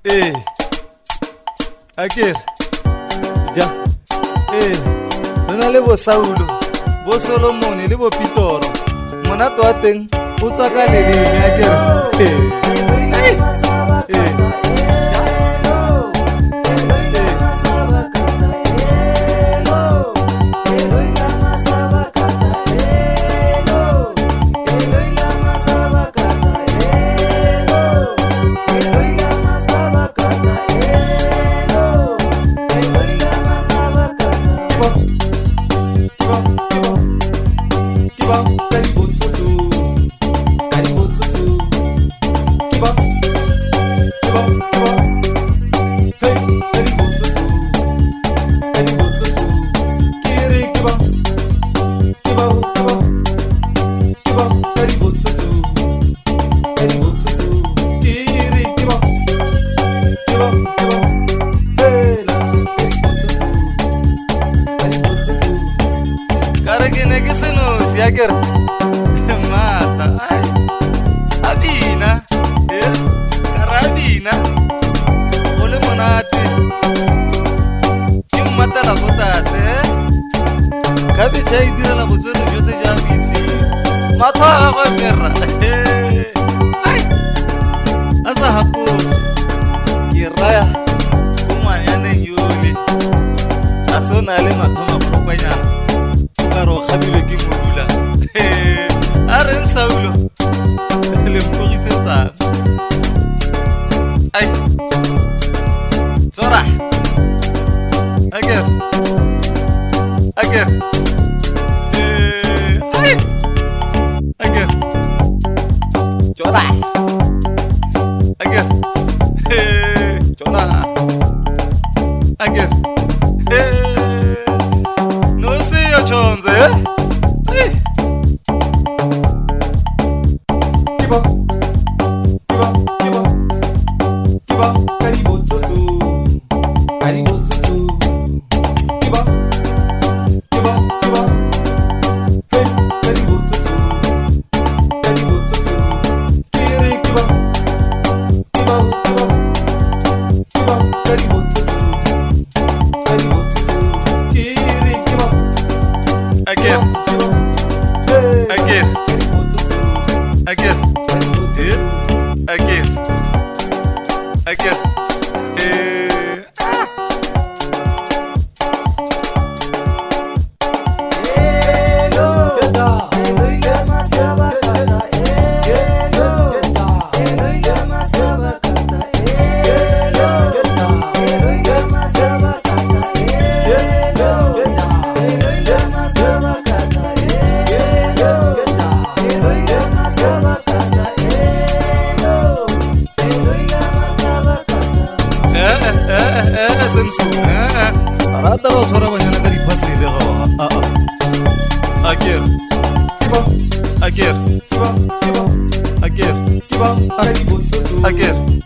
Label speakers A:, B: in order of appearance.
A: Ee, a kere ja. Ee, re na le bo Saulo, bo Solomone le bo Pitoro. Monate wa teng o tswa ka leleme, a kere. Ee. Ee. Kare ke ne ke senosi, a kere mata ai a bina e kare a bina go le monate, ke mmatela ko tlase. Khabetšhe a e direla botswere jotlhe ja boitseng, matlho a gagwe mera ai a sa gapole. Ke raya ko ngwanyaneng yole, a se o na le matho matlhokwanyana, o ka re o kgabilwe ke modula. A reng Saulo le mpogisetsang? Ai tsora, akere akere. Ai akere tsora, akere tsona, akere. No seyo chomze, eh? Ai. Ke ba, ke ba, ke ba, ke ba ka dibotsotso, ka dibotsotso. Ke ba, ke ba, ke ba, hey, ka dibotsotso, ka dibotsotso. Ke re ke ba, ke ba, ke ba, ke ba ka dibotsotso, ka dibotsotso. Ke re ke ba. Akere. Akere. Akere. Akere. Akere. Ah. Samson, rata ba tshwara banyana ka diphasele ga a a. Akere. Akere. Akere. Akere.